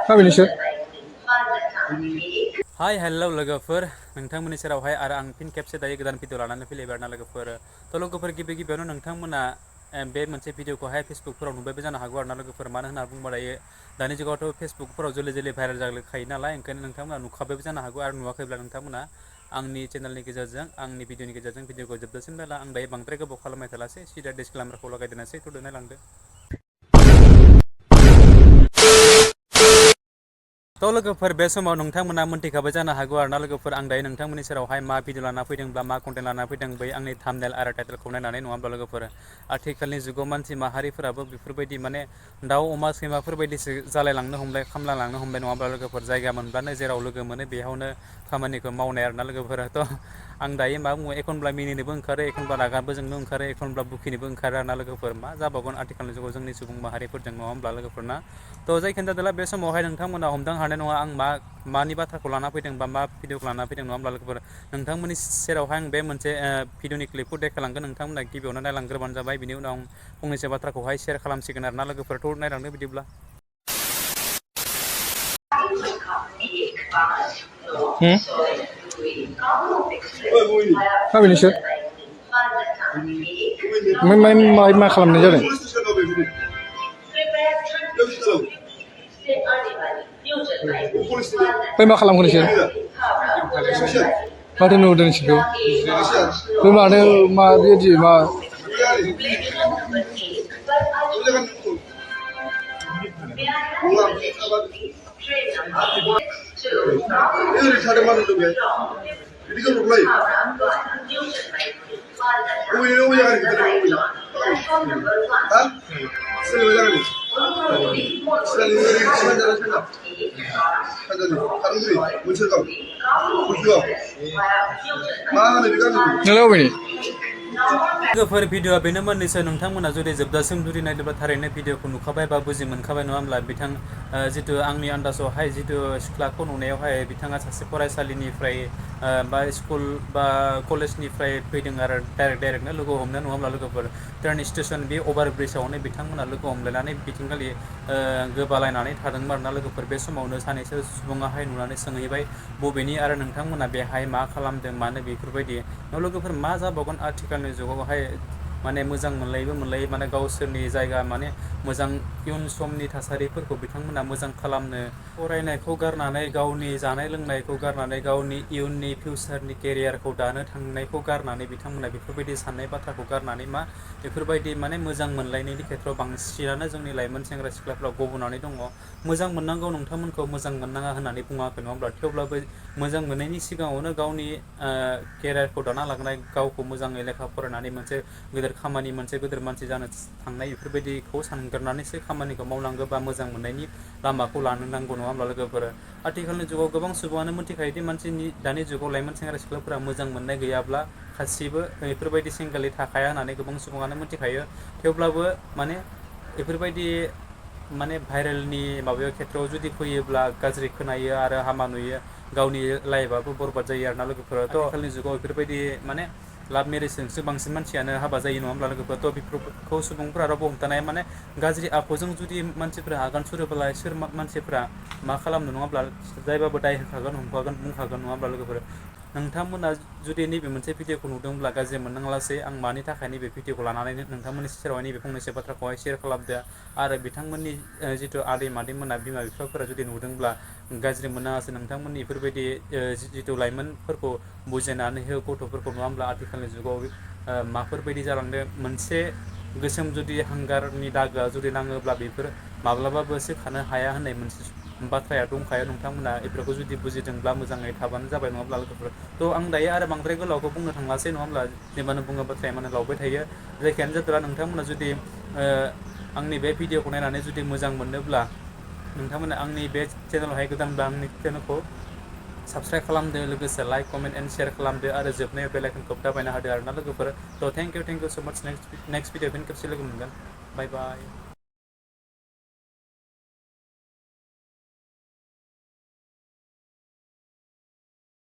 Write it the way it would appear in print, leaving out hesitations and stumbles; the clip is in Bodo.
Habis sih. Hai, hello logoफोर नोंथांमोननि सेरावहाय आरो आं फिन खेबसे दायो गोदान भिडिअ लानानै फैलायबाय आरोना लोगोफोर थ' लोगोफोर गिबियावनो नोंथांमोना बे मोनसे भिडिअखौहाय फेसबुकफोराव नुबायबो जानो हागौ आरोना लोगोफोर मानो होनना बुङोबा दायो दानि जुगावथ' फेसबुकफोराव जोलै भाइरेल जाखायो नालाय ओंखायनो नोंथांमोना नुखाबायबो जानो हागौ आरो नुवाखैब्ला नोंथांमोना आंनि चेनेलनि गेजेरजों आंनि भिडिअनि गेजेरजों भिडिअखौ जोबजासिम नायला आं दायो बांद्राय गोबाव खालामबाय थालासै सिदा डिसक्लेमारखौ लागायदेरनोसै थ' नायलांदो थ' लोगोफोर बे समाव नोंथांमोना मोनथिखाबाय जानो हागौ आरोना लोगोफोर आं दायो नोंथांमोननि सेरावहाय मा भिडिअ लाना फैदोंब्ला मा कन्टेन्ट लाना फैदों बै आंनि थाम्बनेल आरो टाइटेलखौ नायनानै नङा होमब्ला लोगोफोर आथिखालनि जुगाव मानसि माहारिफोराबो बेफोरबायदि माने दाउ अमा सैमाफोरबायदिसो जालायलांनो हमबाय खामलांलांनो हमबाय नङा होमब्ला लोगोफोर जायगा मोनब्लानो जेराव लोगो मोनो बेयावनो खामानिखौ मावनाय आरोना लोगोफोराथ' आं दायो मा बुङो एखनब्ला मिनिनोबो ओंखारो एखनब्ला रागाबो जोंनो ओंखारो एखनब्ला बुखिनोबो ओंखारो आरोना लोगोफोर मा जाबावगोन आथिखालनि जुगाव जोंनि सुबुं माहारिफोरजों नङा होमब्ला लोगोफोरना थ' जायखियानो जादोंला बे समावहाय नोंथांमोना हमदां हानाय नङा आं मानि बाथ्राखौ लाना फैदों बा मा भिडिअखौ लाना फैदों नङा होमब्ला लोगोफोर नोंथांमोननि सेरावहाय आं बे मोनसे भिडिअनि क्लिपखौ देखायलांगोन नोंथांमोना गिबियावनो नायलांग्रोबानो जाबाय बिनि उनाव आं फंनैसो बाथ्राखौहाय शेयार खालामसिगोन आरोना लोगोफोरथ' नायलांदो बिदिब्ला Habis sih. Main खालामनाय जादों मा खालामगोन नोंसोर माथो नुदों नोंसोरखौ बे मानो मा बेबायदि मा लोगोफोर भिडिअआ बेनो मोननैसो नोंथांमोना जुदि जोबजासिम जुदि नायदोंब्ला थारैनो भिडिअखौ नुखाबाय बा बुजि मोनखाबाय नङा होमब्ला बिथां जितु आंनि आन्दाजावहाय जितु सिख्लाखौ नुनायावहाय बिथाङा सासे फरायसालिनिफ्राय बा स्कुल बा कलेजनिफ्राय फैदों आरो डाइरेक्टनो लोगो हमनो नङा होमब्ला लोगोफोर ट्रेन स्टेसन बे अभार ब्रिजावनो बिथांमोना लोगो हमलायनानै बिथिंखालि गोबालायनानै थादोंमोन आरोना लोगोफोर बे समावनो सानैसो सुबुङाहाय नुनानै सोंहैबाय बबेनि आरो नोंथांमोना बेहाय मा खालामदों मानो बेफोरबायदि लोगोफोर मा जाबावगोन आथिखालनि जुगावहाय माने मोजां मोनलायो माने गावसोरनि जायगा माने मोजां इयुन समनि थासारिफोरखौ बिथांमोना मोजां खालामनो फरायनायखौ गारनानै गावनि जानाय लोंनायखौ गारनानै गावनि इयुननि फिउचारनि केरियारखौ दानो थांनायखौ गारनानै बिथांमोना बेफोरबायदि साननाय बाथ्राखौ गारनानै मा बेफोरबायदि माने मोजां मोनलायनायनि खेथ्रआव बांसिनानो जोंनि लाइमोन सेंग्रा सिख्लाफ्रा गब'नानै दङ मोजां मोननांगौ नोंथांमोनखौ मोजां मोननाङा होननानै बुङाखै नङा होमब्ला थेवब्लाबो मोजां मोननायनि सिगाङावनो गावनि केरियारखौ दाना लांनाय गावखौ मोजाङै लेखा फरायनानै मोनसे गेदेर खामानि मोनसे गेदेर मानसि जानो थांनाय बेफोरबायदिखौ सानग्रोनानैसो खामानिखौ मावनांगौ बा मोजां मोननायनि लामाखौ लानो नांगौ नङा होमब्ला लोगोफोर आथिखालनि जुगाव गोबां सुबुङानो मिथिखायोदि मानसिनि दानि जुगाव लाइमोन सेंग्रा सिख्लाफोरा मोजां मोननाय गैयाब्ला गासिबो बेफोरबायदि सिंगोलै थाखाया होननानै गोबां सुबुङानो मिथिखायो थेवब्लाबो माने बेफोरबायदि माने भाइरेलनि माबायाव खेथ्रआव जुदि फैयोब्ला गाज्रि खोनायो आरो हामा नुयो गावनि लाइफआबो बरबाद जायो आरोना लोगोफोराथ' आथिखालनि जुगाव बेफोरबायदि माने लाभ मेरेजजोंसो बांसिन मानसियानो हाबा जायो नङा होमब्ला लोगोफोर थ' बेफोरखौ सुबुंफोरा रावबो हमथानाया माने गाज्रि आखुजों जुदि मानसिफोरा आगान सुरोब्ला सोर मानसिफोरा मा खालामनो नङाब्ला जायबाबो दाय होखागोन हमखागोन बुंखागोन नङा होमब्ला लोगोफोर नोंथांमोना जुदि नैबे मोनसे भिडिअखौ नुदोंब्ला गाज्रि मोननांलासै आं मानि थाखाय नैबे भिडिअखौ लानानै नोंथांमोननि सेरावहाय नैबे फंनैसो बाथ्राखौहाय शेयार खालामदो आरो बिथांमोननि जिथु आदै मादैमोना बिमा बिफाफोरा जुदि नुदोंब्ला गाज्रि मोननाङासै नोंथांमोननि बेफोरबायदि जिथु लाइमोनफोरखौ बुजायनानै हो गथ'फोरखौ नङा होमब्ला आथिखालनि जुगाव माफोरबायदि जालांदों मोनसे गोसोम जुदि हांगारनि दागोआ जुदि नाङोब्ला बेफोर माब्लाबाबो सोखानो हाया होननाय मोनसे बाथ्राया दंखायो नोंथांमोना बेफोरखौ जुदि बुजिदोंब्ला मोजाङै थाबानो जाबाय नङाब्ला लोगोफोर थ' आं दायो आरो बांद्राय गोलावखौ बुंनो थांलासै नङा होमब्ला जेमानो बुङो बाथ्राया माने लावबाय थायो जायखियानो जादोंला नोंथांमोना जुदि आंनि बे भिडिअखौ नायनानै जुदि मोजां मोनोब्ला नोंथांमोना आंनि बे चेनेलावहाय गोदानब्ला आंनि चेनेलखौ साबसक्राइब खालामदो लोगोसे लाइक कमेन्ट एन्ड शेयार खालामदो आरो जोबनायाव बेल आइकनखौ दाबायना होदो आरोना लोगोफोर थ' थेंक इउ सो माच नेक्स्ट भिडिअ फिन खेबसे लोगो मोनगोन बाय बाय